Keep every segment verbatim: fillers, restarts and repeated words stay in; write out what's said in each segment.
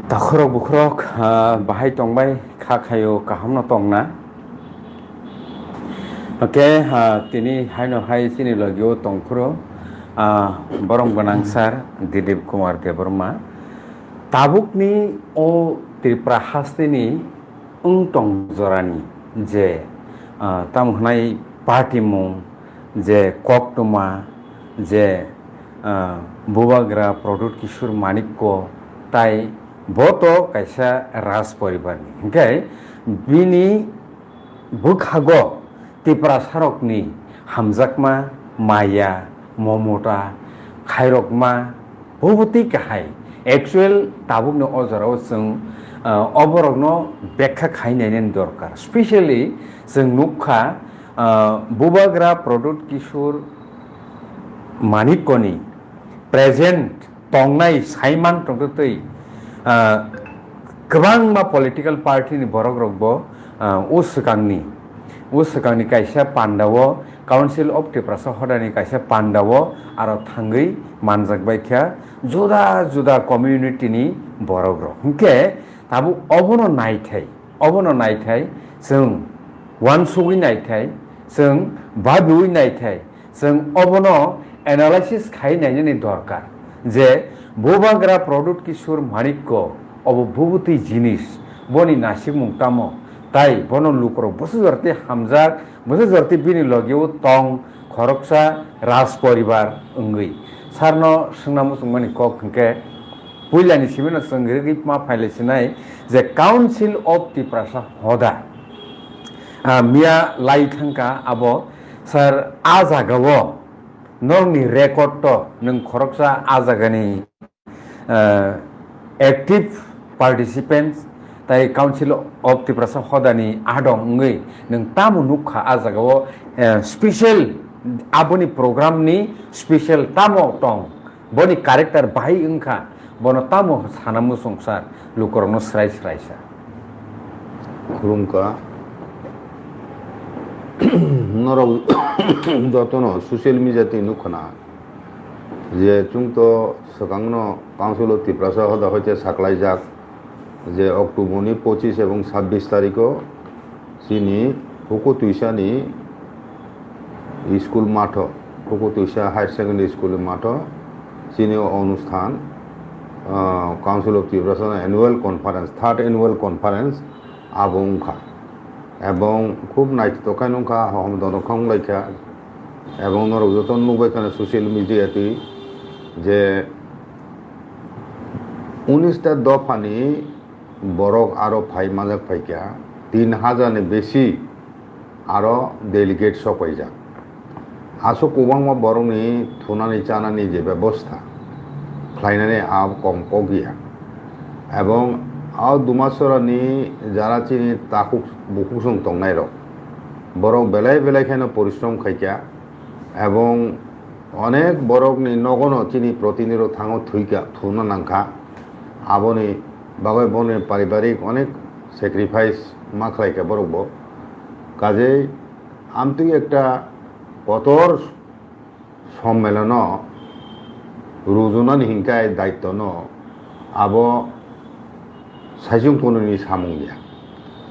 Takhurok bukhurok, ah, bahai tongbai kha khayo kaham no tongna. Oke, ah, tini haino hai chini logio tongkhuro, ah, borom gwnang sir Dilip Kumar Debbarma. Tabukni o Tripura hasteni wng tong jorani je, ah, tamo hwnai party mung, je koktwma, je, ah, Bubagra Pradyut Kishore Manikya tai bo to kaisa Raj poribarni. Hinkhe bini bwkhago Tiprasarokni hamjakma, maya, momota, khairokma, Bubutwi kahai. Actual tabukni o jorao chwng, ah, oborokno bekha khai nainani dorkar. Specially chwng nukha, ah, Bubagra Pradyut Kishore Manikyani present tongnai saiman tongtwtwi, ah, kwbangma political party ni borok rokbo, ah, o swkangni, o swkangni kaisa pandao, Council of Tiprasa hodani kaisa pandao aro thangwi manjak bai kha juda juda community ni borok rok. Hinkhe tabuk obono naithai, obono naithai chwng uansugwi naithai, chwng babiwi naithai, chwng obono analysis khai nainani dorkar je Bubagra Pradyut Kishore Manikya obo bubutwi jinis, boni nasikmung tamo, tai bono lukurok bwsajorti hamjak, bwsajorti bini logio tong, khoroksa Raj poribar wngwi. Sarno swngna muchungmani kok hinkhe puilani simino chwng rigwi ma phailai sinai je Council of Tiprasa hoda, ah, miya lai thangkha abo sir, a jagao norokni record to nwng khoroksa a jagani, ah, active participants tai Council of Tiprasa hodani adong wngwi nwng tamo nukha a jagao, eh, special aboni program ni special tamo tong, boni character bahai wngkha, bono tamo sana muchung sir lukurokno srai srai sa. Khulumkha. Norok jotono social media twi nukkhana je chwngto swkangno Council of Tiprasa hoda hoite saklaijak je October ni pochis ebong sabbish tarikho chini Huku Tuisani school matho, Huku Tuisa Higher Secondary School ni matho chini o onusthan, ah, Council of Tiprasa annual conference, third annual conference abo wngkha. Ebong khub naithotok khe wngkha, hohom dono khe wnglaikha. Ebong norok joto nukbai khana social media twi je unis ta dophani borok aro phai manjak phaikha, tin hajar ni besi aro delegate sokpaijak. Aswk kwbangma borokni thunani chanani je bebosta khlainani a kom kok ya. Ebong a Dumasora ni jara chini takhuk bukhuk song tongnai rok, borok belai belai kheno porishrom khaikha, ebong onek borokni nogono chini protinidhi rok thango thwikha, thuna nangkha. Aboni bagwi boni paribarik onek sacrifice ma khlaikha borokbo. Kajei amtwi ekta kotor sommelono rujunani hinkhai daittono abo saichung kununi samung ya.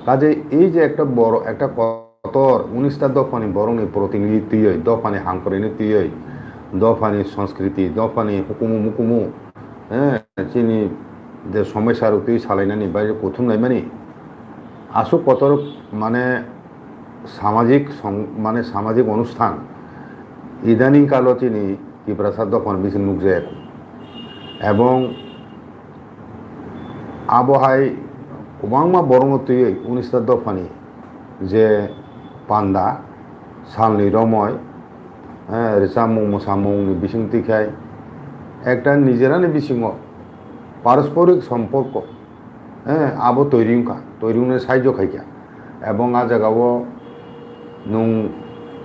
Kajei ei je ekta boro ekta kotor unis ta dophani borokni protinidhi twiwi, dophani hamkrai ni twiwi, dophani sanskriti, dophani hukumu mukumu, eh, chini je somosya rok twi salainani bai kuthum laimani aswk kotor mane samajik song-, mane samajik onusthan idaning kalo chini Tiprasa dophani bising nukjak. Ebong abo hai kwbangma borokno twiwi unis ta dophani je panda, salni romoi, eh, rwchapmung mwsamungni bising twi khai ekta nijerani bisingo parasporik somporko, eh, abo toiri wngkha, toiri wngnai saijo khaikha. Ebong a jagao nwng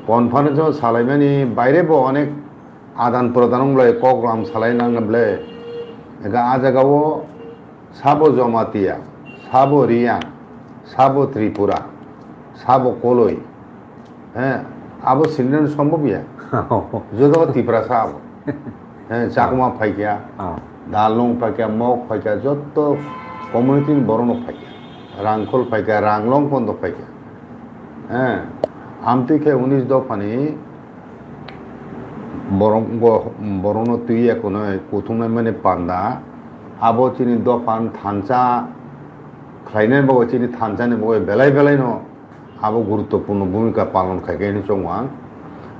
conference o salaimani baire bo onek adan prodan wng belai kok lam salai nang belai. Ega a jagao sabo Jamatia, sabo Riang, sabo Tripura, sabo Koloi. He, abo sinilano sombhob ya. Joto Tiprasa abo. He, Chakma phaikya, Ah. Dalung phaikya, Mok phaikya, joto community ni borok no phaikha, rangkhol phaikha, ranglong pondo phaikha. Eh, amtwi khe unis dophani borok go-, borokno twi ekonoi kuthumnai mani panda, abo chini dophani thansa khlainai bagwi, chini thansa ni bagwi belai belai no abo guruttopurno bhumika palon khaikha hwnwi chong ang.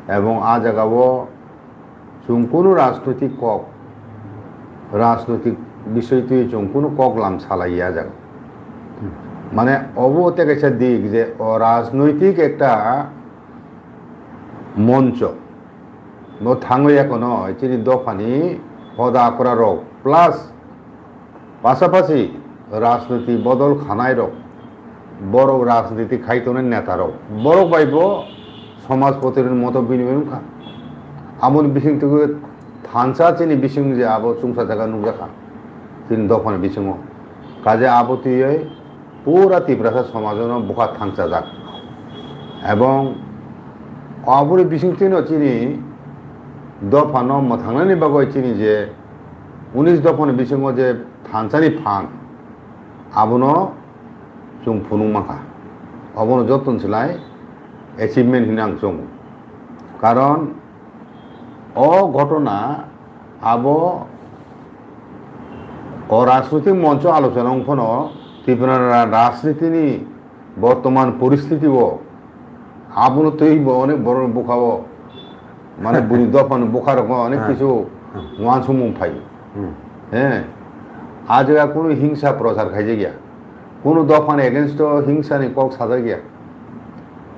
Ebong ah jagao chwng kunu rajnoitik kok, rajnoitik bisoi twi chwng kunu kok lam salaiya jaga. Mane obo tei kaisa dik je o rajnoitik ekta moncho. Bo thangwi ekono chini dophani hoda akwra rok plus pasapasi rajniti bodol khanai rok, borok rajniti khai tongnai neta rok, borok bai bo somaj potiron moto binimoi wngkha. Aboni bising twi thansa chini bising je abo chwngsa jaga nukjakha chini dophani bisingo. Kaje abo twiwi pura Tiprasa somajono bwkha thangchajak. Ebong aboni bisingtwino chini dophano mwthangnani bagwi chini je unis dophani bisingo je thansani phan, abono chwng phunuk mankha. Obono joto ni slai achievement hinwi ang chongo. Karon o ghotona abo o rajnoitik moncho alochona wng phano Tripura ra-, rajnitini bortoman poristiti o abono twi bo onek borokni bwkha o mane buni dophani bwkha rok onek kisu wansukmung phai. He, a jaga kunu hingsa prochar khaijak ya, kunu dophani against o hingsa ni kok sajak ya.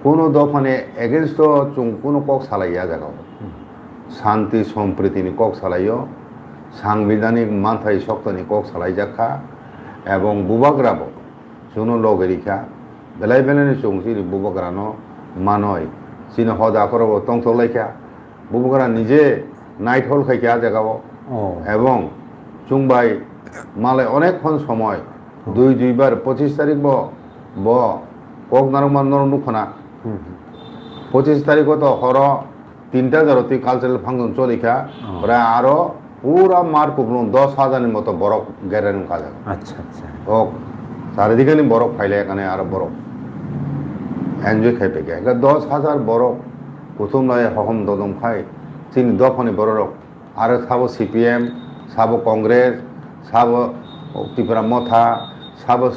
Kuno dophani against o chwng kuno kok salai ya jaga o. Santi sompriti ni kok salai o, sangbidhanik manthai sokto ni kok salai jak kha, ebong bubagra bo chwngno loge ri kha, belai belai no chwng chini bubagra no manoi, chini hoda akhoro bo tongthok lai kha. Bubagra nije naithol khai kha ah jaga o. Oh. Ebong chwng bai malai onek khon somoi, oh, dui dui bar pochis tarik bo, bo kok narwkma norok nukho na. Hmm. Pochis tarik o to horo tinta jaro twi cultural function choli kha. Oh. Prai aro pura mar kuplung dos hajar ni moto borok gere nung kha jaga. Acha, acha. Ok, charidigani borok phailai kane aro borok enjoy khai phaikha. Hingkhe dos hajar borok kuthum lai hohom dodom khai chini dophani borok rok aro sabo C P M, sabo Congress, sabo Tipra Motha, sabo,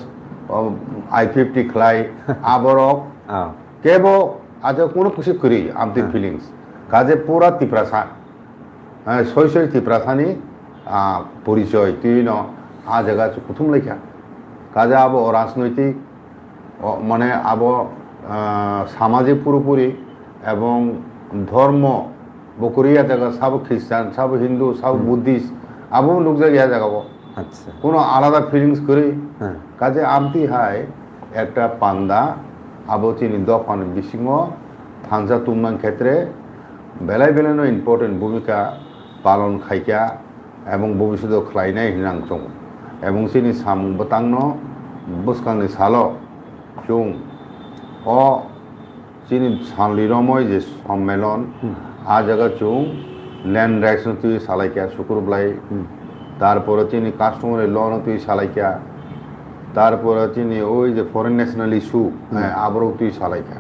o, I fifty khlai aborok. Ah. Kebo ajo kuno kusi kwrwi amtwi, ah, feelings. Kaje pura Tiprasa. Eh, soi soi Tiprasani, ah, porichoi twi no ah jaga kuthum laikha. Kaje abo rajnoitik, o, mane abo, ah, samajik purupuri ebong dhormo bo kwrwi ah jaga sabo Christian, sabo Hindu, sabo, hmm, Buddhist, abo nukjak ya jaga o. Acha. Kuno alada feelings kwrwi. Hmm. Kaje amtwi hai ekta panda abo chini dophani bisingo thansa tungmang khetre belai belai no important bhumika palon khaikha ebong bobishoto khlainai hinwi ang chongo. Ebong chini samung bwtangno bwskangni salo chwng o chini salni romoi je sommelon, hmm, ah jaga chwng land rights no twi salaikha sukur bwlai, hmm, tarpore chini customary law no twi salaikha, tarpore chini oi je foreign national issue, hmm, eh, aborok twi salaikha.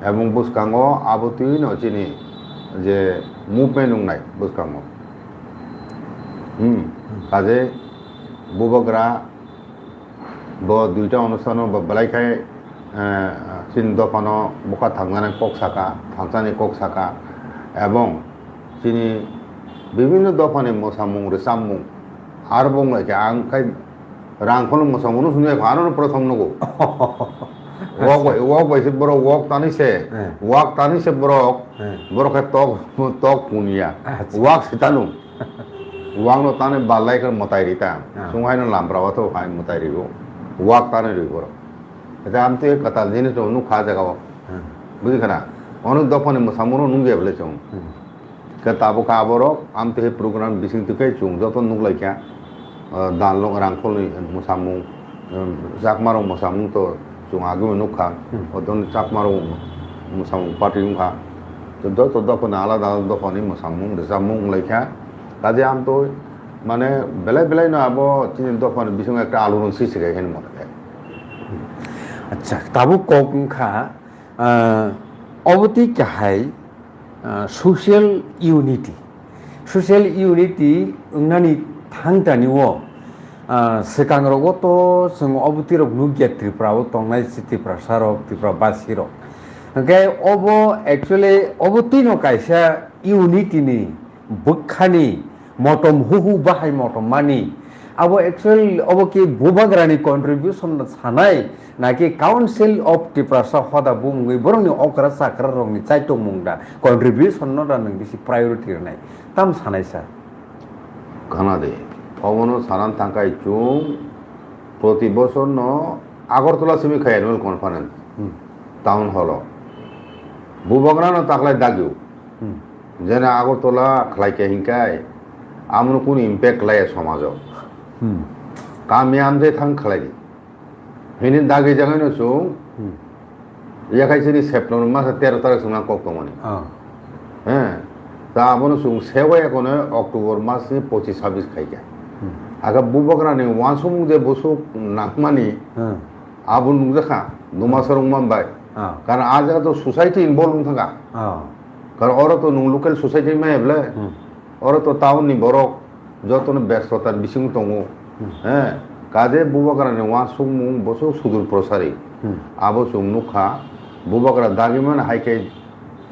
Ebong bwskango abo twi no chini je movement wngnai bwskango. Hmm. Kaje bubagra bo duita onustano bo belai khai, eh, chini dophano bwkha thangnani kok saka, thangsani kok saka, ebong chini bibinno dophani mwsamung, rwchapmung, aro bo wng lai khe ang khai rang kheno mwsamungno swnwi kha, ano prothom nugo. Wok bai, wok bai se borok wok tani se, eh, wak tani se borok, eh, borok khe tok, tok punya. Acha. Wak se tanu. Wangno tani balai khe mwtai rita. Ah. Chwng haino lambrao to hai mwtai rio. Wak tani rio borok. Eta amtwi kwtal jinis rok nukha ah jagao. Hmm. Buji khana? Ono dophani mwsamungno nungya bwle chwng. Hmm. Khe tabuk kha aborok amtwi program bising twi khe chwng joto nuklaikha. Ah, dalno rangkholni mwsamung. Chakmarok mwsamung to chwng agwi nukha, hmm, odon Chakmarok mwsamung party wngkha. To joto dophani alada alada dophani mwsamung rwchapmung wnglaikha. Kaje amtwi Mane belai belai no abo chini dopha ni bisingo ekta alorong sisi khai khe mone khe. Acha, tabuk kok wngkha, ah, obo twi kahai, ah, social unity. Social unity wngnani thangtani o, ah, swkang rogo to chwng obo twi rok nukya Tripura o tongnai Tiprasa rok, Tripura basi rok. Hwnkhe obo actually obo twi no kaisa unity ni bwkhani motom huhu bahai motom mani. Abo actual obo ki bubagrani contribution sanai naki Council of Tiprasa hoda bumungwi borokni okra chakra rokni chaitokmung da contribution no da nwng bisi priority rwnai tam sanai sa. Khana de, obono sanan thangkai chwng proti bosor no Agartala simi khai annual conference, Hmm. Town hall o. Bubagra no taklai dagio. Hmm. Jena Agartala khlai khe hinkai, amno kunu impact khlai somajo. Hmm. Kami amde thang khlai di. Hini dagi jagai no chwng, Hmm. Yakhai sini September masa tero tarik swnga kok tongmani. Ah. He. Ta abono chwng sewa ekono October mas ni pochis sabis khaikha. Hmm. Aga bubagra ni wansukmung je bosok nangmani, Hmm. Abo nukjakha, Duma Sorong Mambai. Ah. Karon a jaga to society involve wng thangkha. Ah. Karon oro to nwng local society maya bwle. Hmm. Oro to town ni borok jotono bestotar bisingo tongo. Hmm. He, kaje bubagra ni wansukmung bosok sudur prosari. Hmm. Abo chwng nukha, bubagra dagimani hai khe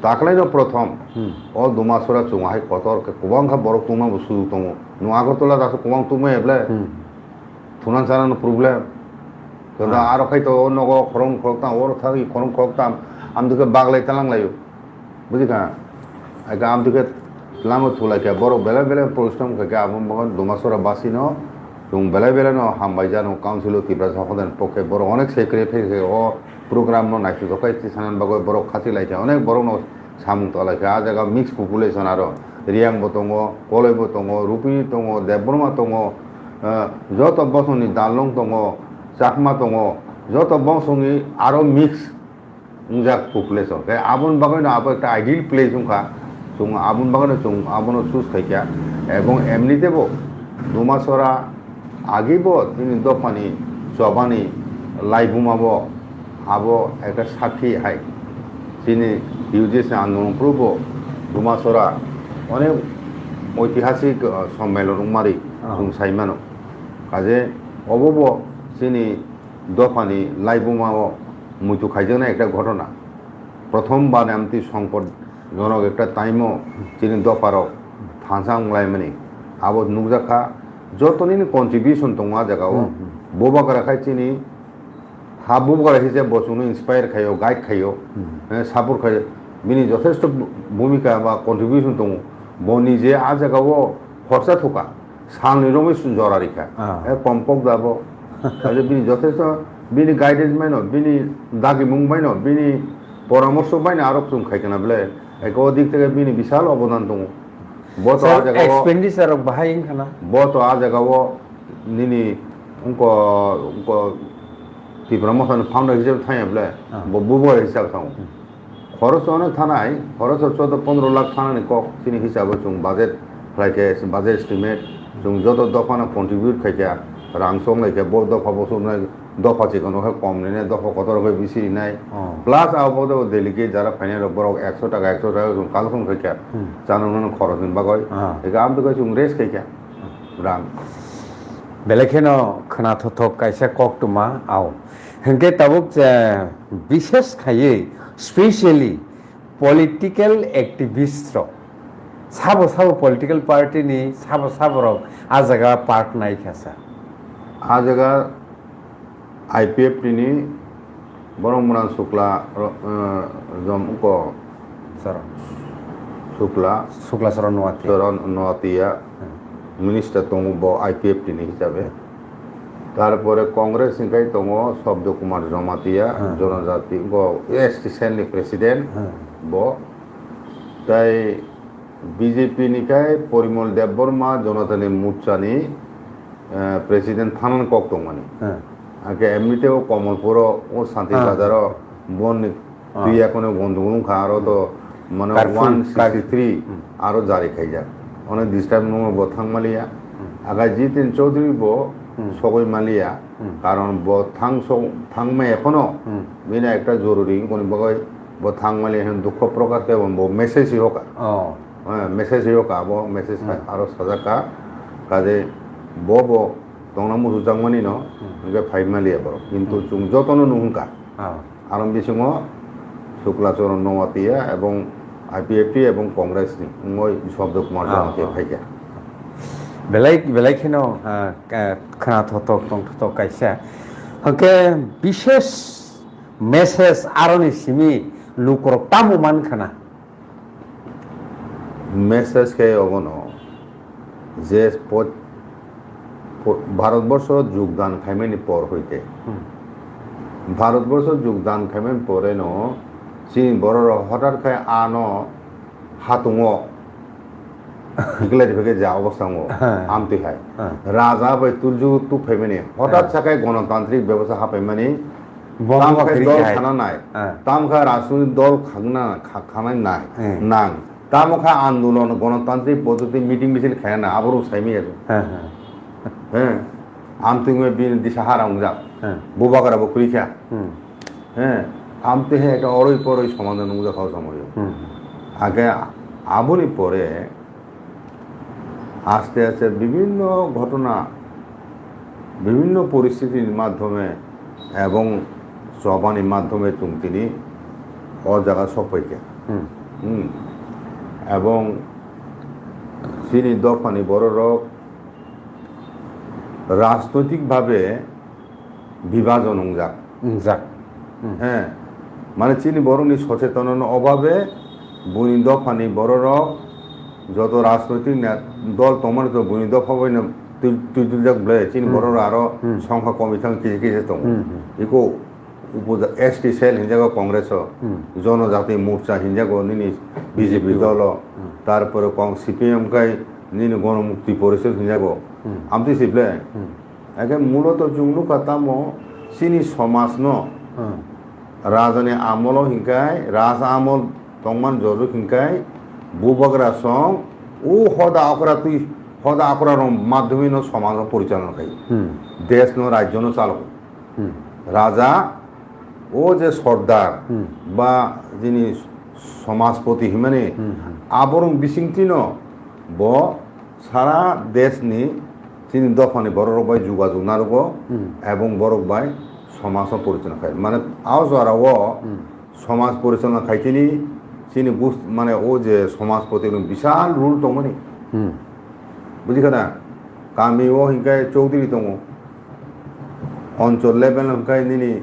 taklaino prothom. Hmm. O Dumasora chwng hai kotor khe kwbangkha borok tungma bo sujuk tongo. Nwng Agartala daso kwbang tungmaya bwle? Hmm. Thunan chanano problem. Kada Ah. Aro khai to o nogo khorong khorok tam, oro thagi khorong khorok tam, amdike baglai talang laio. Buji kha? Aka amdike tlango thulai kha, borok belai belai porishrom khai kha, abo bagan Dumasora basi no, chwng belai belai no hambai jano, Council o Tiprasa hodan pokhe borok onek sacrifice khai o program no naisuk khai tisanan bagwi borok khati lai kha, onek borok no samung tolai kha, ah jaga mix population aro Riyang bo tongo, Koloi bo tongo, Rupini tongo, Debbarma tongo, eh, joto bosongni Dalong tongo, Chakma tongo, joto bosongni aro mix wngjak population. Khe aboni bagwino abo ekta ideal place wngkha, chwng aboni bagwino chwng abono choose khaikha, ebong emnite bo Dumasora Agi bo chini dophani chobani laibuma bo abo ekta sakhi hai. Chini U J C andolon phuru bo Dumasora onek oitihasik, uh, sommelon wngmari Ah. Chwng sai mano. Kaje obo bo chini dophani laibuma o muitu khaijaknai ekta ghotona. Prothom bar amtwi songkot jonok ekta time o chini dopha rok thansa wnglaimani abo nukjakha. Joto nini contribution tongo ah jaga o. Hmm, hmm. Bubagra khai chini ha bubagra hise bo chwngno inspire khaio, guide khaio, Hmm. eh, support khaio. Bini jothesto bhumika ba contribution tongo. Bo nije ah jaga o khorsa thuka. Salni romwi jora rikha. Ah. E kom kok da bo. Kaje bini jothesto bini guidance baino, bini dagimung baino, bini poramorso baino arok chwng khai kana bwle. Eko dik theke bini bisal obodan tongo. Bo to Sir, ah jaga o, expenditure rok bahai wngkha na? Bo to ah jaga o nini wngko, wngko Tipra Motha ni founder hisabe thangya bwle. Ah. Bo bubo hisabe thango. Hmm. Khoroch onek thanai, khoroch o choudo pondro lakh thanani kok chini hisabo chwng budget khlai khe, budget estimate, chwng joto dophano contribute khai khe, rang chonglai khe, bo dopha bo chongnai, dopha chikon khe kom rinai, dopha kotor khe bisi rinai. Oh. Plus abo bo delegate jara phainai rok borok ekso taka, ekso taka chwng collection khai khe, Hmm. chana nani khoroch ni bagwi. Ah. Eka amtwi khe chwng raise khai khe, rang. Belai kheno khwnathok kaisa koktwma, ao. Hinkhe tabuk, eh, bishes khaiwi, specially, political activist rok, sabo sabo political party ni sabo sabo rok ah jaga part nai kha sa. Ah jaga I P F T ni borok mwnang Sukla ro-, eh, jom uko Sir. Sukla Sukla Saran Noatia. Saran Noatia Hmm. minister tongo bo I P F T ni hisabe. Tarpore Congress ni kai tongo Sabda Kumar Jamatia, Hmm. Jonojati, bo S T cell ni president Hmm. bo. Tai B J P ni kai Porimol Debbarma, Jonatani Morcha ni, eh, president thanan kok tongmani. Hmm. Ake emnite o Komolpur o, o Santi Hmm. Bazar o, bon ni Ah. twi ekono gondogol wngkha, aro to mane Curfew, one sixty three curfew. Hmm. aro jari khaijak. Onek disturb nungo bo thangmaliya. Hmm. Aga Jitin Chaudhary bo Hmm. sogwi maliya, Hmm. karon bo thang so-, thangma ekhono Hmm. bini ekta joruri wngkoni bagwi bo thang maliya hwn dukho prokash khe bo message rioka. Oh. Eh, message rioka, abo message Hmm. aro sajak ka, kaje bo bo tongna muchukjakmani no Hmm. hwnkhe phai maliya borok. Kintu Hmm. chwng jotono nuhunka. Ah. Aro bisingo Shukla Charan Noatia ebong I P F T ebong Congress ni wngwi Swabda Kumar Ah, Jamatia ah. phaikha. Belai, belai kheno, ah, ka-, khna thotok, tong thotok kaisa. Hwnkhe bishes message aroni simi lukurok tamo man khna? Message khe obono je po-, po-, Bharatborsho jogdan khaimani por hoite. Hmm. Bharatborsho jogdan khaimani pore no chini bororok hothat khe ano hatungo hikhlai rwphai khe ja obostha wngo Ha. amtwi hai. Ha. Raja bai tulju tuk phaimani hothat Ha. sakai gonotantrik bebosta hapaimani Bono tam khe bakri dol khai. khana nai. Ha. Tam khe rajniti dol khangna kha-, khana nai Hmm. nang. Tamo kha andolon, gonotantrik poddoti meeting misil khaina, aborok saimaya. He, he. He. Amtwngwi bini disa hara wngjak. He. Bubagra bo kwrwi kha. Hmm. He. Amtwi he ekta oroi poroi somadhan wngjak kha o somoyo. Hmm. Age aboni pore aste aste bibhinno ghotona, bibhinno poristiti ni madhyome ebong chobani madhyome chwng tini o jaga sokpai kha. Hmm. Hmm. Ebong chini dophani bororok rajnoitik bhabe bibhajon wngjak. Wngjak. Hmm. He. Mane chini borokni sochetonano obhabe buini dophani bororok joto rajnoitik ne-, dol tongmani to buini dopha baino twi-, twiduljak ble chini Hmm. bororok aro Hmm. songkha komi thang kisi kisi tongo. Hmm, hmm. Iko Upoja-, S T cell hinjago Congress o, Hmm. Jonojati Morcha hinjago nini B J P B J P o. dolo, Hmm. tarpore kong C P M kai nini Gonomukti Porishod hinjago. Hmm. Amtwi si ble? Hmm. Eke muloto chwng nukha tamo chini somajno Hmm. rajani amolo hinkai, raja amol tongman jorjok hinkai, bubagra song, o hoda okra twi, hoda okra rok madhyome no somajno porichalona khai. Hmm. Desh no, rajyo no chalo. Hmm. Raja, o je sordar Hmm. ba jini somajpoti himani Hmm, hmm. aborok bisingtino bo sara desh ni chini dophani bororok bai jugajug narogo Hmm. ebong borok bai somajno porichalna khai. Mane, o jorao Hmm. somaj porichalna khai chini, chini bus-, mane, o je somajpoti ni bisal role tongmani. Hmm. Bujikha na? Kami o hinkai chowdhury tongo. Onchol level hinkai nini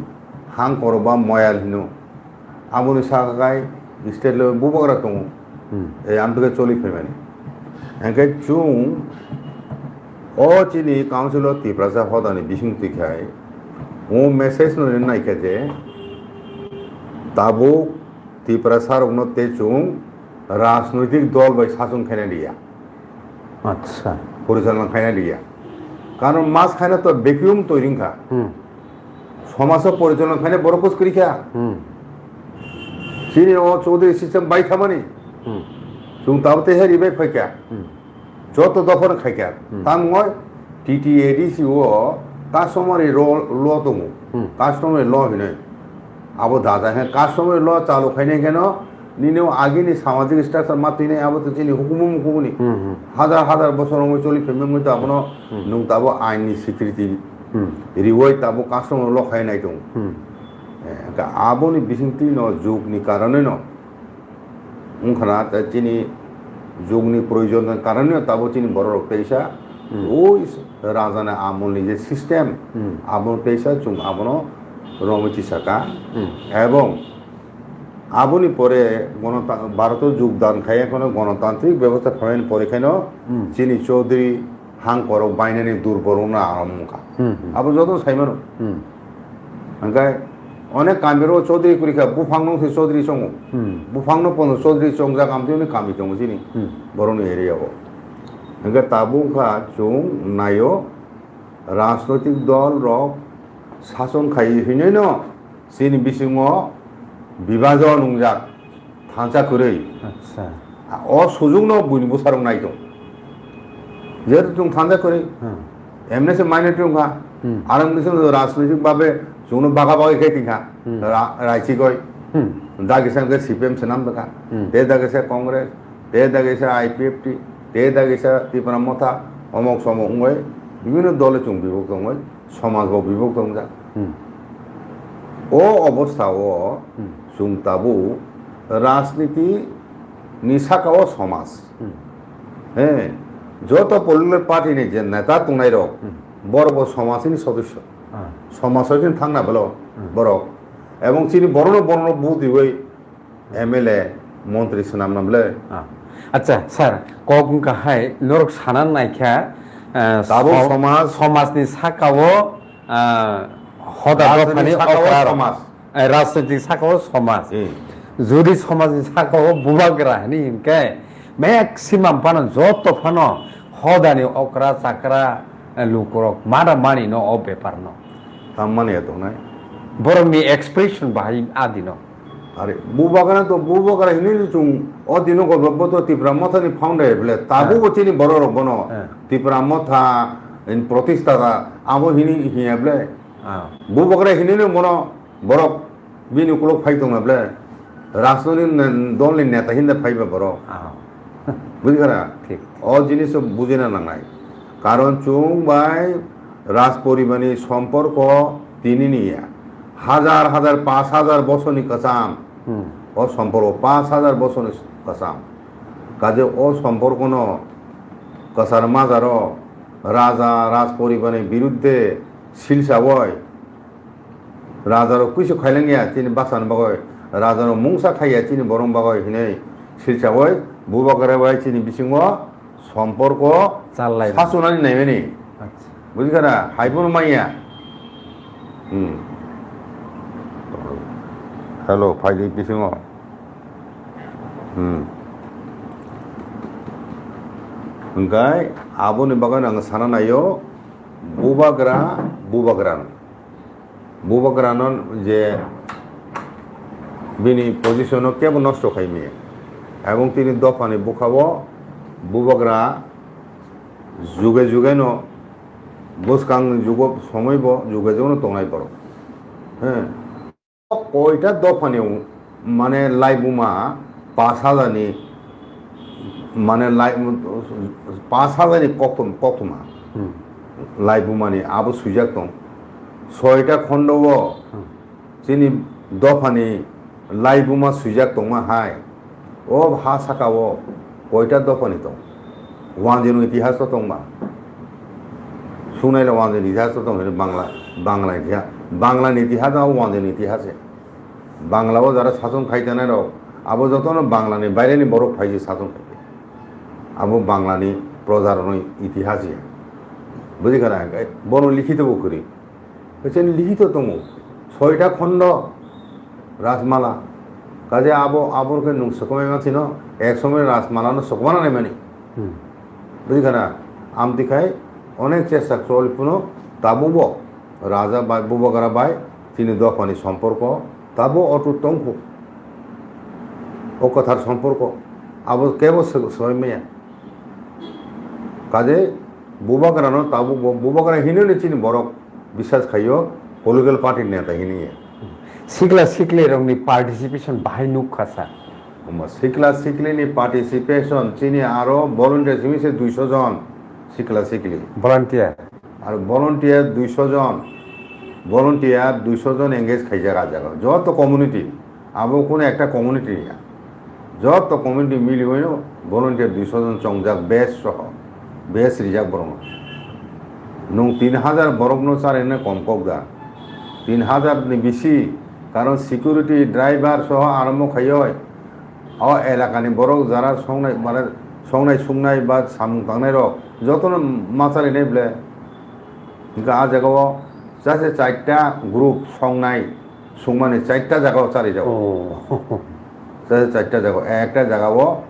hang koro ba moyal hino. Aboni saka kai state level bubagra tongo. Hmm. E amtwkhe choli phaimani. Hingkhe chwng o chini council o Tiprasa hodani bising twi khai o message no rinai khe je tabuk Tiprasa rokno tei chwng rajnoitik dol bai sachung khaina liya. Acha. Porichalna khaina liya. Karon mas khaina to vacuum toiri wngkha. Hmm. Somajo porichalna khaina borok kwrwi kha. Hmm. Chini o Chaudhary system bai khamani. Hmm. Chwng tabuk tei heri bai phaikha. Hmm. Joto dophano khaikha. Hmm. Tamungoi T T A D C o customary law, law tongo. Hmm. Customary law hinwi. Abo da da khe customary law chalu khainai kheno nini o agini samajik structure ma twi nai abo to chini hukumu mukumuni. Hmm, hmm. Hazar hazar bosor wngwi choli phimwi wngwi to abono Hmm. nwng tabo ain ni security Hmm. riwai tabo customary law khai nai tongo. Hmm. Eh, ka aboni bising twi no jug ni karonwi no wngkhana tei chini jugni proyojon karonwi tabo chini bororok teisa Hmm. oi rajani amolni je system Hmm. abo teisa chwng abono romwi tisaka Hmm. ebong aboni pore gonota-, Bharoto jogdan khai kheno gonotantrik bebosta phaimani pore kheno Hmm. chini Chaudhary hang korok bainani durbol wngna arom wngkha. Hmm, hmm. Abo joto saimano. Hmm. Hingkhe onek kamiro Chaudhary kwrwi kha, buphangno se Chaudhary chongo. Hmm. Buphangno pono Chaudhary chongjak amtwi hwnwi kami tongo chini Hmm. borokni area o. Hingkhe tabuk wngkha chwng naio rajnoitik dol rok sason khai hwnwi no chini bisingo bibajon wngjak. Thansa kwrwi. Acha. O sujukno buini bwsarok nai tong. Jehetu chwng thanja kwrwi, Hmm. emni se minority wngkha. Hmm. Aro emni se rajnitik babe chwngno baga baga khe tingkha. Hmm. Ra-, raisi goi. Hmm. Dagi sa hwnkhe C P M swnam bwkha. Hmm. Te dagi sa Congress, te dagi sa I P F T, te dagi sa Tipra Motha, omok somok wngoi, bibhinno dole chwng bibhokto wngoi, somaj bo bibhokto wngjak. Hmm. O obostha o Hmm. chwng tabuk rajniti ni saka o somaj. Hmm. He, joto political party ni je neta tongnai rok, Hmm. borok bo somaj ni sodosyo. Ah. Somaj o chini thangna belo Hmm. borok. Ebong chini borok no, borok no vote riwi M L A, montri swnam nam le. Ah. Acha, sir, kok wngkha hai, norok sana naikha, eh, Tabuk so-, somaj somaj ni saka o, ah, hoda Rajniti dophani saka o okra rok. Somaj. Eh, rajnitik saka o somaj. Hmm. Jodi somajni saka o bubagra hini hinkhe maximum phano joto phano hodani okra chakra, eh, lukurok mana mani no o bepar no. Tam mani ya tongnai. Borokni expression bahai adi no. Are bubagra to bubagra hini chwng o dino go bo to Tipra Motha ni founder ble tabu Eh. bo chini borok rok bono Eh. Tipra Motha in protista da abo hini hiya ble. Ah. Bubagra hini no bono Borok bini ukulok phai tongna ble, rajnoitik ne-, dol ni neta hinda phai ba borok. Ah. Bujikha na? Thik. O jinis o bujina nangnai. Karon chwng bai raj poribar ni somporko tini ni ya. Hajar hajar, pash hajar bosor ni kwcham. Hmm. O somporko pash hajar bosor ni kwcham. Kaje o somporko no kwchar majaro raja raj poribar ni birudde silsa oi Rajarok kuisu khailangya chini bwsani bagwi, rajarok mungsa khaiya chini borok bagwi hinwi silsawui bubagra bai chini bisingo somporko Chalai. Sachunani naimani. Acha. Bujikha na? Haiphano manya. Hmm. Hello, phaidi bisingo. Hmm. Hwnkhe aboni bagwi ang sana naio, bubagra, bubagra. Bubagrano je bini position o kebo nosto khaimaya. Ebong tini dophani bwkhao bubagra juge juge no bwskang jugo somoi bo juge jugo no tongnai borok. He. Koita dophani mane laibuma pash hajar ni, mane lai-, pash hajar ni kokthum, kokthuma. Hmm. Laibuma ni abo swijak tong. Soita khondo o Hmm. chini dophani laibuma swijak tongma hai. O ha saka o koita dophani tong? Wanjwino itihas o tongma? Sunai le wanjwino itihas o tong, Bangla, Bangla itihas, Bangla ni itihas o wanjwino itihas se. Bangla o jara sason khai tanai rok, abo jotono Bangla ni baire ni borok phai se sason khai. Abo Bangla ni proja rok no itihas ya. Bujikha na? Bono likhito bo kwrwi. Kaisa likhito tongo, soita khondo Rajmala. Kaje abo, abo khe nwng swkmai mansino, ek somoi Rajmala no swkmana naimani. Hmm. Bujikha na? Amtwi khai onek chesta choli phano tabukbo Raja bai, Bubagra bai chini dophani somporko tabo otut tongkhu. O kwthar somporko abo kebo sw-, swbai maya. Kaje bubagrano tabukbo bubagra hinwi chini borok biswas khaio, political party neta hinwi. Sikla sikli rokni participation bahai nukha sa. Omo sikla sikli ni participation chini aro volunteer simi se duiso jon sikla sikli. Volunteer. Aro volunteer duiso jon, volunteer duiso jon engage khaijak ah jaga. Joto community, abo kuno ekta community ya. Joto community miliwi no volunteer duiso jon chongjak, base soho, base rijak borok no. Nwng tin hajar borok no charina kom kok da. Tin hajar ni bisi, karon security, driver soho arambo khaioi. O elakani borok jara songnai, mane songnai sungnai ba samung tangnai rok jotono ma charinai ble. Hingke ah jagao chase chaita group songnai sungmani chaita jagao charijago. Oh. Chase chaita jagao, ekta jagao,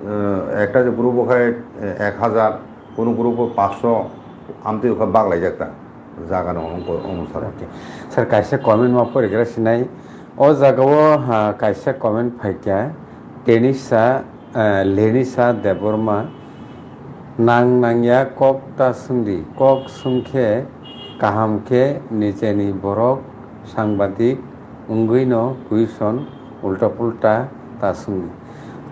eh, ekta je group o khai, eh, ek hajar, kono group o paanch sho, amtwi kha baglaijak ta jaga no onusare. Okay. Sir, kaisa comment ma porigra sinai. O jagao, ha, kaisa comment phaikha, Tenisa, eh, Lenisa Debbarma, Nang nangya kok ta swngdi, kok swngkhe kaham khe nicheni borok sangbadik wngwino question ulta pulta ta swngdi.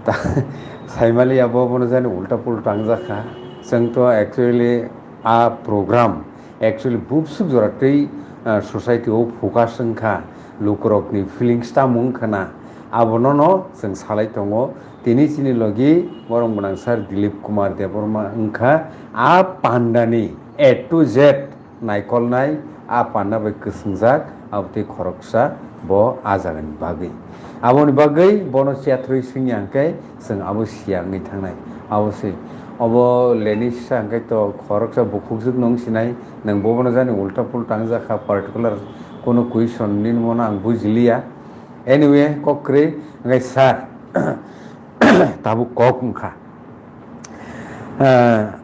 Ta-, saimaliya bo bono jani ulta pulta wngjakha. Chwngto actually a program actually bubswk jora tei, ah, society o focus wngkha, lukurokni feelings tamo wngkha na, abonono chwng salai tongo. Tini chini logi borok gwnang sir Dilip Kumar Debbarma wngkha a pandani A to Z naikolnai, a panda bai kwswngjak, abo tei khoroksa bo a jagani bagwi. Aboni bagwi bono chathrwi swngya hwnkhe chwng abo siya wngwi thangnai. Abo se obo Lenisa hwnkhe to khoroksa bukhukjwk nung sinai, nang bobono jani ulta pulta wngjakha, particular kono question nini mono ang bujiliya. Anyway, kok kwrwi hwnkhe sir, tabuk kok wngkha. Ah,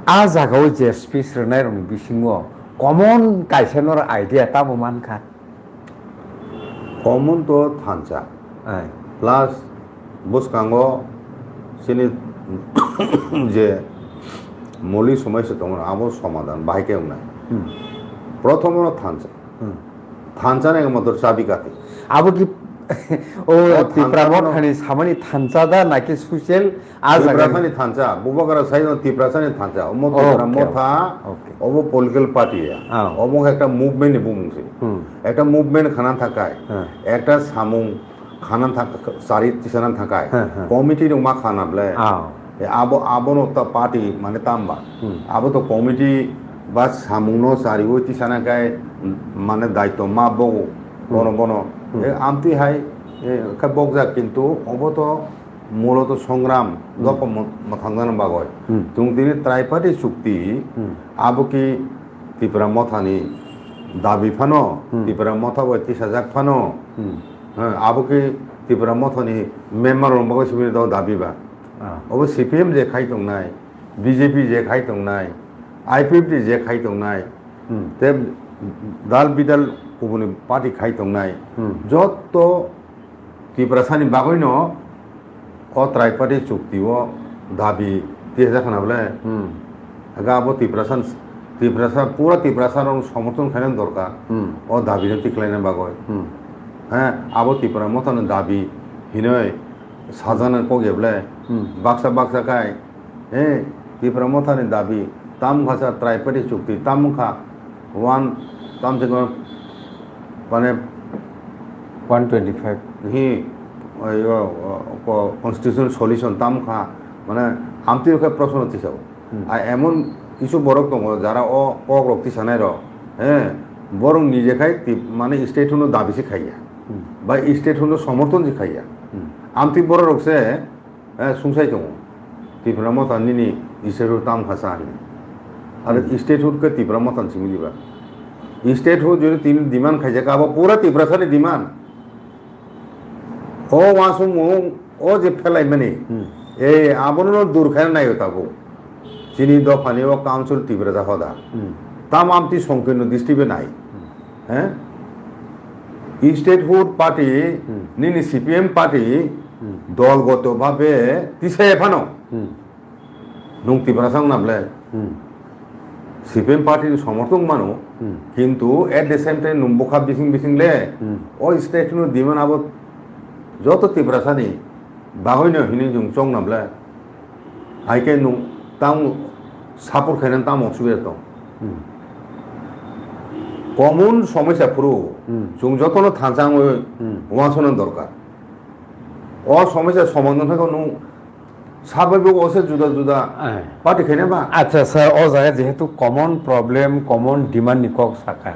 a jagao je speech rwnairokni bisingo common kaisa norok idea tamo mankha? Common to thansa. Ai. Plus bwskango chini je moli somai se tongo, abo somadan bahai khe wngnai. Hmm. Prothomo no thansa. Hmm. Thansa ni motor chabi kati. Abo ki, o, o Tipra thansa no mothani samani thansa da naki social a jaga ni? Tiprasani thansa, Bubagra sai no Tiprasani thansa. Omo Tipra Okay, motha, okay. Obo political party ya. Ah. Omo ekta movement ni bumung se. Hmm. Ekta movement khana thakai. Hmm. Ekta samung khana thak-, sari tisana thakai. Hmm, hmm. Committee rok ma khana ble. Ah. E abo, abono ta party mane tamba. Hmm. Abo to committee ba samung no sari o tisana kai mane daito ma bogo. Hmm. Bono, bono. Hmm. E amtwi hai, e, khe bokjak kintu obo to muloto songram, Hmm. dopha mo-, mwthangjaknani bagwi. Hmm. Chwng tini triparty chukti, Hmm. abo ki Tipra mothani dabi phano, Hmm. Tipra motha bai tisajak phano, Hmm. ha, abo ki Tipra mothani member rok bagwi simi do dabi ba. Ah. Obo C P M je khai tongnai, B J P je khai tongnai, I P F T je khai tongnai, Hmm. te dal bidal kubuni party khai tongnai, Hmm. jotto Tiprasani bagwino o triparty chukti o dabi tiya jakha na bole. Hmm. Aga abo Tiprasa, Tiprasa, pura Tiprasa rok somorthon khaina dorkar. Hmm. O dabi no tiklaina bagwi. Hmm. He, abo Tipra mothani dabi hinoi sajana kok ya bole. Hmm. Baksa baksa khai He, Tipra mothani dabi, tam kha sa triparty chukti, tam kha one, tam se kono, mane, One twenty-five. He, oi, o, o, ko-, constitutional solution tam kha, mane, amtwi khe proshno tisao. Hmm. A emon kichu borok tongo, jara o kok rok tisanai rok, he, borok nije khai tip-, mane, state hono dabi se khaiya. Hmm. Ba state hono somorthon se khaiya. Hmm. Amtwi borok rok se, Eh, sungsai tongo. Tipra motha nini state hood tam kha sa hinwi. Aro Hmm. state hood khe Tipra motha ni simi diba. State hood jodi tini demand khaijak, abo pura Tiprasa ni demand. O uansukmung, o je phelai mani. Hmm. Eh, abono no dur khaina naio tabuk. Chini dophani o council Tiprasa hoda. Hmm. Tam amtwi songkirno district be nai. Hmm. Eh? Statehood party, Hmm. nini C P M party, Hmm. dolgoto bhabe tisaya phano. Hmm. Nwng Tiprasa wngna ble? Hmm. C P M party ni somorthok mano, Hmm. kintu at the same time nwng bwkha bising bising le, Hmm. o state no demand abo joto Tiprasa ni bagwi no hinwi nwng chongna ble? Hai khe nwng tamo support khainani tamo osubida tong? Hmm. Common somosya phuru Hmm. chwng jotono thansa wngwi Hmm. uansukna dorkar. O somosya somadhan khe nwng sabai bo ose juda juda Ai. party khaina ba? Acha sir, o jaga jehetu common problem, common demand ni kok sakha,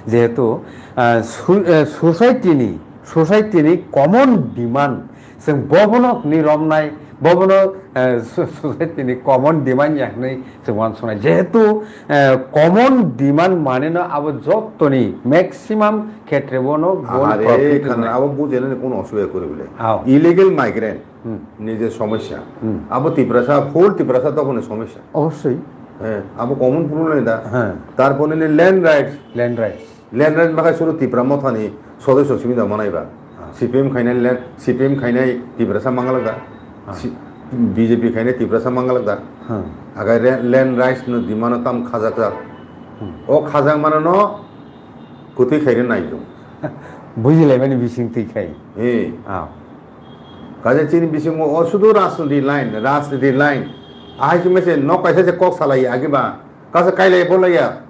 jehetu, ah, su-, eh, society ni, society ni common demand Chwng bobono ni romnai, bobono, eh, so-, society ni common demand ya hwnwi chwng uansuknai. Jehetu, eh, common demand mane no abo jottoni maximum khetre bono bon Ahare, profit khana hwnwi. Abo bujinani kono osubida kwrwi bwle. Ao. Illegal migrant Hmm. ni je somosya. Hmm. Abo Tiprasa, full Tiprasa dophani somosya. Obosoi. Eh, abo common problem da. Heh. Tarpore ni land rights. Land rights. Land rights bakhai suru Tipra mothani sodosyo simi da manai ba. Ah. C P M khainai land, C P M khainai Tiprasa mangala da. Ah. Si-, B J P khainai Tiprasa manglak da. Hmm. Agai re-, land rights no demand no tam khajak jak. Hmm. O khajak mano no kwtwi khairwi nai jung. Bujilaimani bising twi khai. Eh. Ah. Kaje chini bisingo o sudu rajniti line, rajniti line. Ahai se mese nok kaisa se kok salai agi ba. Kasa kailai bolai ya.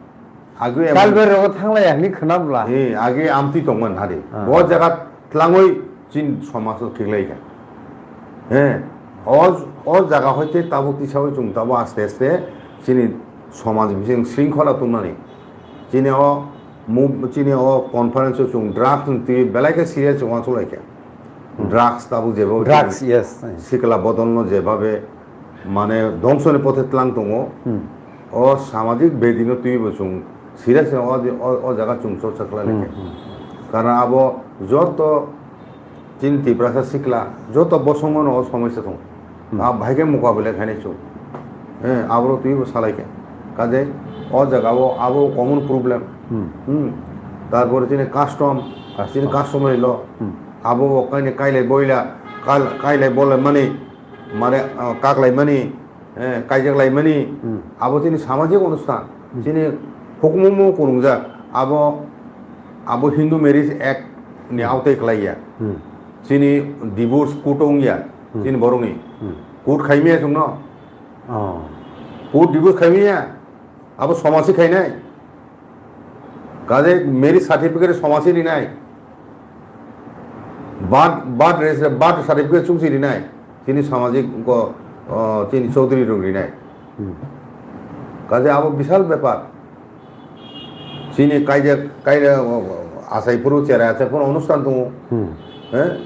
Agwi em- Kalbari rogo thanglai ya hwnwi khwnabla. Eh, agwi amtwi tongmani hari. Ah. Bo jaga tlangwi chin somaj o khiklai kha. Eh, o, o jaga hoite tabuk tisawi chwng tabuk aste aste chini somaj bising shringkhola tongmani. Chini o mu-, chini o conference o chwng drugs ni twi belai khe serious uansuk lai kha. Hmm. Drugs tabuk jebo Drugs, yes. Sikla bodol no jebhabe mane dhongsoni pothe tlang tongo. Hmm. O samajik bedi no twi bo chwng serious o, o, o jaga chwng chorcha khlai Hmm, khe. Hmm. Karon abo joto chini Tiprasa sikla joto bosongo no o somosya tongo. Hmm. A bahai khe mukabila khainai chwng. Eh, abo twi bo salai khe. Kaje o jaga o abo common problem. Hmm. Hmm. Tarpore chini custom, Custom. Chini customary law. Hmm. Abo bo kaini kailai boila, kal-, kailai bolai mani, mane, ah, kaklai mani, eh, kaijak lai mani, Hmm. abo chini samajik onusthan, Hmm. chini hukumu kwrwngjak, abo, abo Hindu Marriage Act ni Hmm. aotai khlai ya. Hmm. Chini divorce court wng ya, Hmm. chini borokni. Hmm. Court khaimaya chwngno. Oh. Court divorce khaimaya, abo somasi khainai. Kaje marriage certificate somasi rinai. Birth, birth registry, birth certificate chungsi rinai. Chini samajik ko, o, chini chaudhuri rok rinai. Hmm. Kaje abo bisal bepar. Chini kaijak, kaijak, o, o, achai phuru, cherai achai phuru onusthan tongo. Hmm. Eh?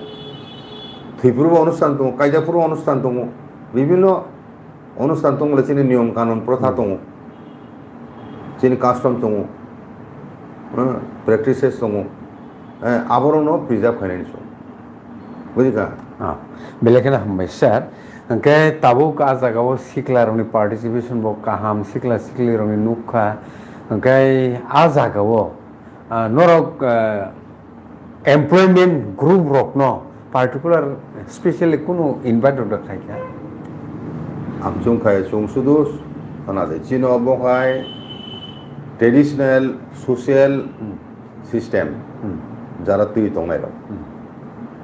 Thwi phuru bo onusthan tongo, kaijak phuru onusthan tongo. Bibhinno onusthan tongo le chini niyom kanun protha Hmm. tongo. Chini custom tongo. Eh, practices tongo. Eh, aborokno preserve khainani song. Bujikha? Ah, belai kheno hambai, sir. Hwnkhe tabuk ah jagao siklarokni participation bo kaham, sikla siklirokni nukha. Hwnkhe ah jagao, ah, norok, ah, employment group rokno particular specially kunu invite rok da khaikha? Amchung khai chwng sudu khana de. Chini obo khai traditional social Hmm. system Hmm. jara twi tongnai rok. Hmm.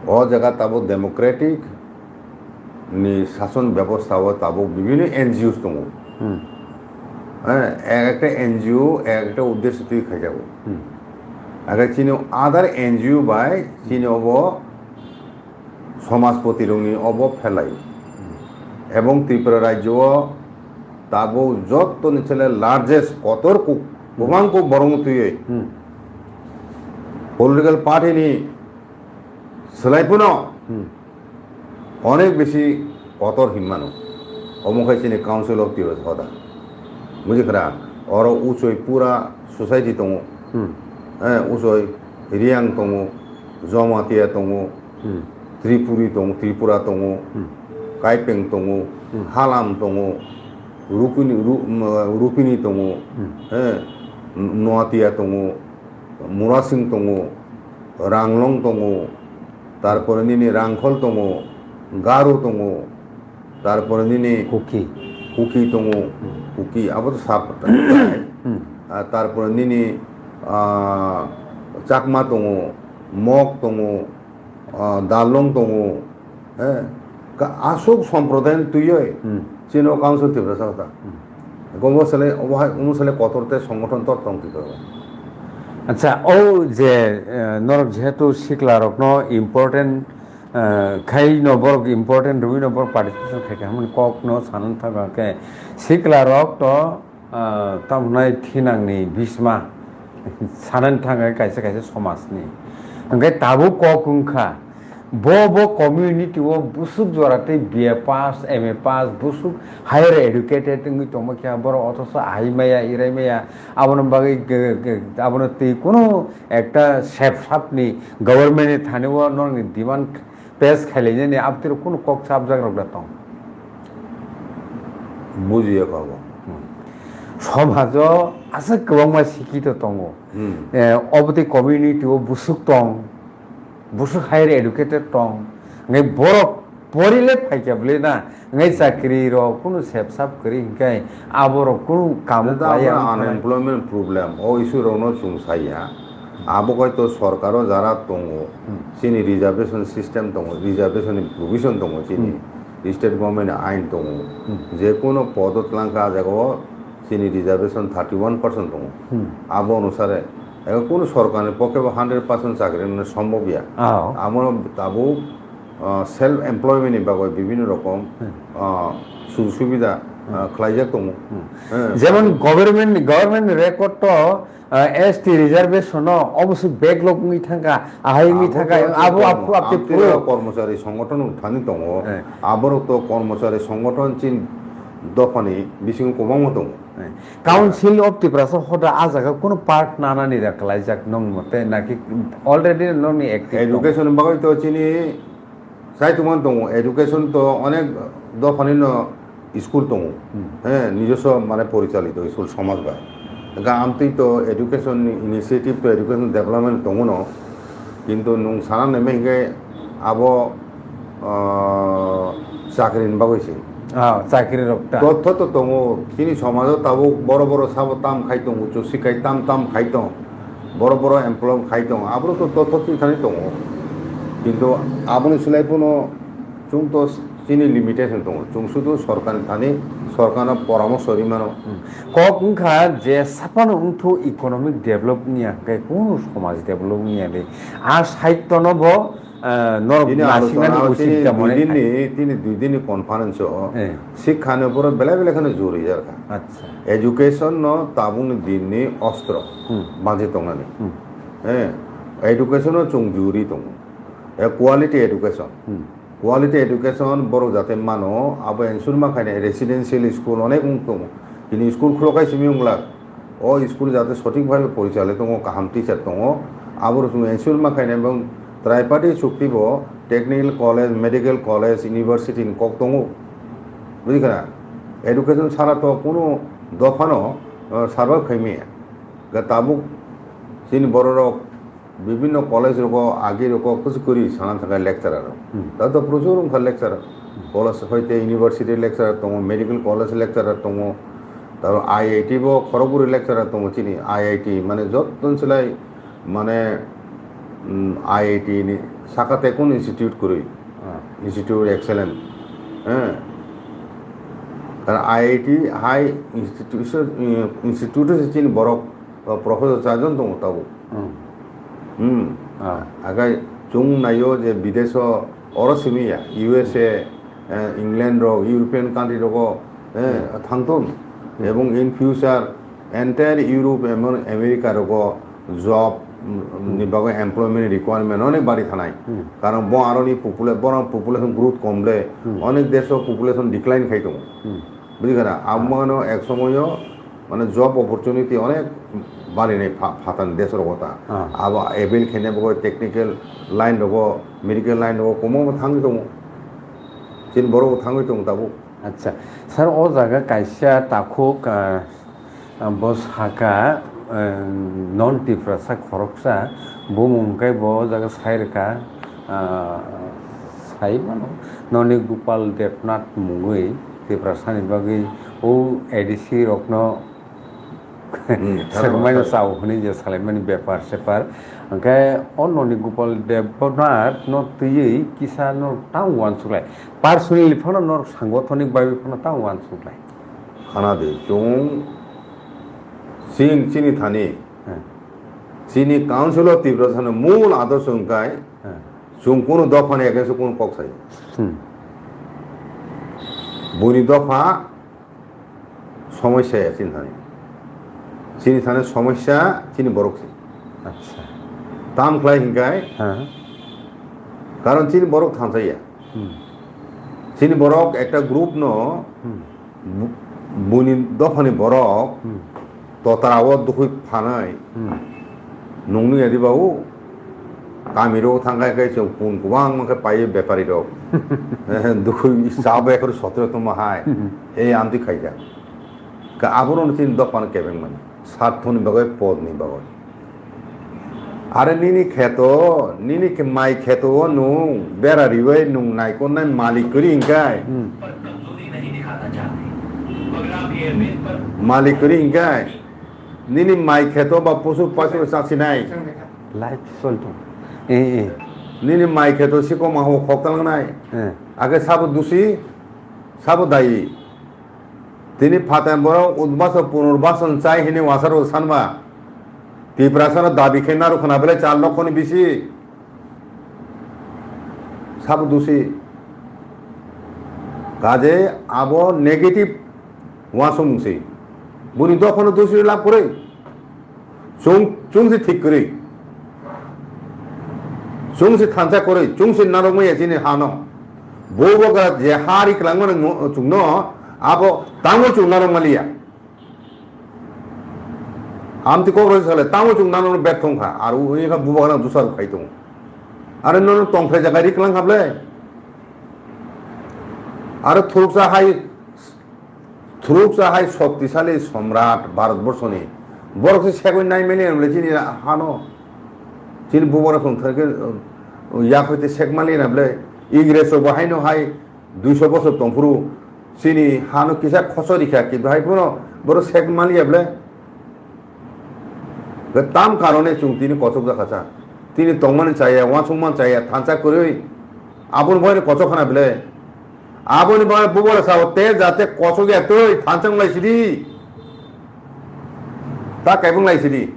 O jaga tabuk democratic ni shason bebostha o tabuk bibhinno N G Os tongo. Hmm. Eh, ek ekta N G O ek ekta uddesho twi khaijago. Hmm. Age chini other N G O bai chini obo somajpoti rokni obo phelai. Ebong Tripura rajyo o tabuk jottoni chele largest kotor kuk, Hmm. kwbang kuk borok twiwi Hmm. political party ni swlai phano Hmm. onek bisi kotor hinmano. Omo khai chini Council of Tiprasa hoda. Bujikhra, oro uchoi pura society tongo. Hmm. Eh, uchoi Riang tongo, Jamatia tongo, Hmm. Tripuri tongo, Tripura tongo, Hmm. Kaipeng tongo, Hmm. Halam tongo, Rupini, Ru-, um, Rupini tongo, Hmm. eh, Noatia tongo, Murasing tongo, Ranglong tongo, tarpore nini Rangkhol tongo, Garo tongo, tarpore nini Kuki. Kuki tongo, Hmm. Kuki, abo to sab-, Hmm. Ah, tarpore nini, ah, Chakma tongo, Mok tongo, ah, Darlong tongo, eh, ka-, aswk somprodayan twiwi Hmm. chini o Council Tiprasa ta. Hmm. Omo sale, omo hai, omo sale kotor tei songothon tor tong twi tongo. Acha, o je, eh, norok jehetu sikla rokno important, eh, khai no borok important rwi no borok participation khai kha hwnmani kok no sanani thangkha khe sikla rok to ah, tamo hwnai thinangni bisma sanani thangkha kaisa kaisa somajni. Hwnkhe tabuk kok wngkha, bo bo community o busuk jora tei B A pass, M A pass, busuk higher educated wngwi tongma khe borok othocho ahai maya, irai maya, abono bagwi ge-, ge-, abono tei kunu ekta sep sapni government ni thani o norokni demand pes khailainani abtiro kunu kok chapjak rok da tong? Bujiya kha bo. Hmm. Somajo aswk kwbangma sikito tongo. Hmm. Eh, obotwi community o busuk tong, busuk higher educated tong, hwnkhe borok Pori le phaikya bwle na, ngai chakri rok kunu sep sap kwrwi hinkai abo rok kunu kamu Tabra khlaiya wngkha. Unemployment problem, o issue rok no chwng saya. Abo kai to sorkar o jara tongo, Hmm. chini reservation system tongo, reservation ni provision tongo chini, Hmm. state government ni ain tongo. Hmm. Je kono pod o twlang kha, a jaga o chini reservation thirty one percent tongo. Hmm. Abo onusare, ego kono sorkar ni pokhe bo hundred percent chakri rwna sombhob ya. Ah. Amo tabuk ah, self employment ni bagwi bibhinno rokom, Hmm. ah, sujog subida, ah, Hmm. khlaijak tongo. Hmm. Eh, Jemon abo government, government record to, ah, S T reservation no oboswk backlog wngwi thangkha, ahai wngwi Abo thangkha, to abo kormo-, aphu apte amtwi phuru. Kormochari songgothon thani tongo. Eh. Aborok to kormochari songgothon chin dophani bisingo kwbangma tongo. Eh. Council of Tiprasa hoda ah jaga kunu part nanani da khlaijak nong mote naki already nongni active tongo? Education bagwi to chini Sai tongmani tongo, education to onek dophani no school tongo. Hmm. He, nijoswo mane porichalito school somaj bai. Ga amtwi to education ni initiative to education development tongo no. Kintu nwng sana neme hinke abo, ah, chakri ni bagwi se. Ah, chakri rok ta. Totho to tongo, chini somajo tabuk boro boro sabo tam khai tongo, uchu sikai tam tam khai tong. Boro boro employ khai tongo, aborok to totho twi thani tongo. Kintu aboni slai phano chwng to chini limitation tongo. Chwng sudu sorkar ni thani, sorkar no poramorso ri mano. Hmm. Kok wngkha je saphano wngthu economic develop wngya hwnkhe kunu somaj develop wngya de. A side tono bo, eh, norok Tini nasinani alochona o ucit tini tamo dui re din khai. Ni, tini dui din ni conference o Eh. Sikha ni upor belai belai kheno jor rijak kha. Acha. Education no tabukni dinni ostro Hmm. banchi tongnani. Hmm. Eh, education no chwng juri tongo. Eh, quality education. Hmm. Quality education borok jate mano, abo ensure ma khaina residential school onek wng tongo. Bini school khulok hai simi wng glak. O school jate sothik bhabe porichalai tongo, kaham teacher tongo. Abo rok chwng ensure ma khaina, ebong Triparty chukti bo technical college, medical college, university ni kok tongo. Bujikha na? Education sara to kunu dophano, uh, survive khai maya. Ga tabuk chini bororok bibhinno college rogo, agi rogo, kuchukuri sana thangkha lecturer rok. Hmm. Da to prochur wngkha lecturer. College hoite university lecturer tongo, medical college lecturer tongo, taro I I T bo khorokbwrwi lecturer tongo chini, I I T mane jotton silai mane, mm, I I T ni saka tekun institute kwrwi, Ah. Institute of Excellence. Eh. Taro I I T high institution, eh, institute se chini borok, eh, professor charjon tongo tabuk. Hmm. Hmm. Ah. Agai chwng naio je bideso oro simi ya, U S A, eh, England rok, European country rogo, eh, Hmm. thangthun. Hmm. Ebong in future entire Europe ebong America rogo job, mm, Hmm. ni bagwi employment requirement onek bari thanai. Hmm. Karon bo aroni popula-, borok population growth kom le, Hmm. onek deso population decline khai tongo. Hmm. Bujikha na? Ah. Amo no ek somoyo mane job opportunity onek bari nai pha-, phatani desh rogo ta. Ah. Abo avail khaina bagwi technical line rogo, medical line rogo, komo thangwi tongo. Chini borok bo thangwi tongo tabuk. Acha, sir, o jaga kaisa takhuk, ah, ah, bo saka, ah, non Tiprasa khoroksa, bumung khe bo o jaga sai rwkha, ah, sai mano, Noni Gopal Debnath mungwi Tiprasani bagwi o A D C rokno Hmm, swrwngmani tharo chao hwnwi je salaimani bepar separ. Hwnkhe o Noni Gopal Debnath no twiwi kisa no tamo uansuk lai. Personally phano norok sangothonic bagwi phano tamo uansuk lai. Khana di, chwng chini, chini thani, Hmm. chini Council of Tiprasa ni mul adorsho hwnkhe Hmm. chwng kunu dophani against o kunu kok sai. Hmm. Buini dopha Somosya ya chini thani. Chini thani somosya chini borok se. Acha. Tam khlai hinkai. Ha. Karon chini borok thansa ya. Hmm. Chini borok ekta group no Hmm. bu-, buini dophani borok Hmm. totara o dukhui phanai. Hmm. Nungni yadi babu, kami rok thang khai khai chwng pun kwbang ma khe pai bepari rok. Eh, dukhu sabo ekor sotro tongma hai. Hmm. Ei amtwi khaijak. Ka abono chini dophano kebeng mani. Sarthoni bagwi, podni bagwi. Are nini kheto, nini khe mai kheto o nwng bera riwi nwng naikolnai malik kwrwi hwnkhe. Hmm. Malik kwrwi hwnkhe. Nini mai kheto ba pusu pasu chasinai. Life solto. Eh, eh. Nini mai kheto sikoma ho khok talangnai. Eh. Age sabo dusi, sabo dayi. Tini phatar borok udbaso punurbason chai hini wasaro sanba. Tiprasano dabi khe naru khna belai char lokhoni bisi. Sabo dusi. Kaje abo negative wasong si. Buni dophano dusi lab kwrwi. Chwng, chwng se thik kwrwi. Chwng se thansa kwrwi, chwng se narwkmaya chini hano. Bo bo ga je ha ri kwlangmani no-, chwngno, abo tamo chwng narwk maliya. Amtwi kok roi sale, tamo chwng narwkno berthong kha, aro uni kha bubagra dusar khai tongo. Aro nono tongphai jaga ri kwlang kha ble. Aro thuruksa hai Thuruksa hai shoktisali somrat Bharatborsoni. Borok se segwi nai mani hwnle chini hano. Chini bubagra song thangkhe, uh, yak hoite sek mali na ble. Ingres rok bo haino hai duiso bosor tongphuru chini hano kisa khosori kha, kintu hai phano borok sek mali ya ble. Tam karone chwng tini kochok jakha cha. Tini tongmani chaya, wansukmani chaya, thansa kwrwi. Aboni bagwi kochok khana ble. Aboni bagwi bubagra sao te jate kochok ya twi thansa wng lai sidi. Ta kaibung lai sidi.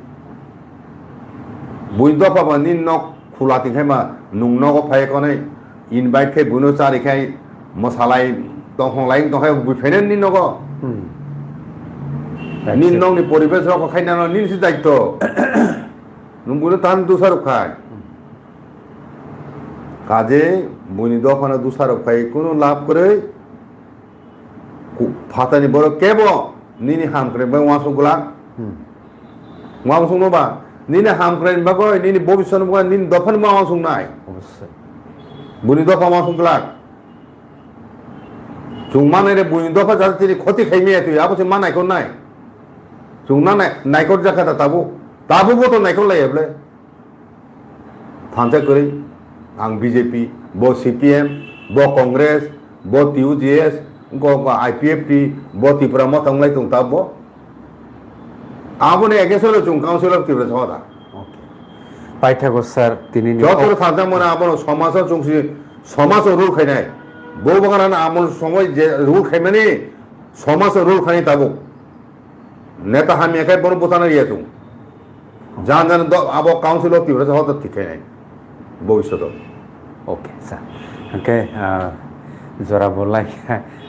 Bui dopha ba nini nok khula tingkhai ma nung nogo phai konai invite khai buino chari khai mwsalai tongkhong lai tongkhai bui phainani nini nogo. Hmm. Nini nokni poribesh rok khai nano nini si daityo. Nung buino tan dusarok khai. Kaje buini dophano dusarok khai kunu lab kwrwi. Ku-, phatani borok kebo nini hamkrai bai wansuk glak. Hmm. Wansuk no ba nini hamkrai bagwi nini bobiswt bagwi nini dophani ma wansuk nai. Oboswai. Buini dopha wansuk glak. Chwng manai re buini dopha jate tini khoti khai maya twi abo se ma naikor nai. Chwng na nai-, naikor jakha da tabuk. Tabuk bo to naikor lai ya ble. Thansa kwrwi, ang B J P, bo C P M, bo Congress, bo T U J S, bo, bo I P F T, bo Tipra Motha wnglai tong ta bo. Aboni against o chwng Council of Tipra Motha. Okay. Paithago sir, tini ni Joto thansa mona abono somajo chwng si, somajo rule khainai. Bo bagana amol somoi je rule khaimani, somajo rule khainai tabuk. Neta hamya khe bono bwthana riya chwng. Jan jan do abo council o Tiprasa hoda thik khainai. Bobiswt o. Okay, sir. Hwnkhe, ah, jora bo lai,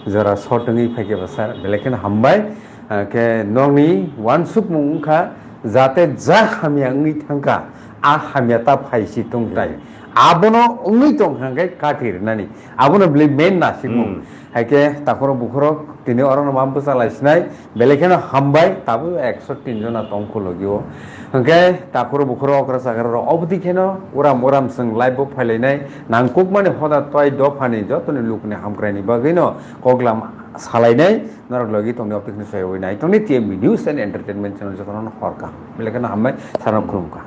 jora short wngwi phaikhe bo, sir. Belai kheno hambai. Hwnkhe nokni wansukmung wngkha, jate ja hamya wngwi thangkha, a hamya ta phai si tongthai. Hmm. Abono wngwi tongkha hwnkhe kathi rwnani. Abono belai main nasikmung. Hmm. Haikhe takhoro bukhorok tini orono ma bwsa lai sinai. Belai kheno hambai, tabuk ekso tin jona tong kho logi o. Hwnkhe takhoro bukhoro okra chakra rok obwtwi kheno uram uram chwng live bo phailainai, nangkukmani hoda twai dophani jotoni lukni hamkraini bagwino koklam salainai, norok logi tongni obwtwi kheno soyogwi nai tongni T M B News and Entertainment channel jotono hor kaham. Belai kheno hambai, sarno khulumkha.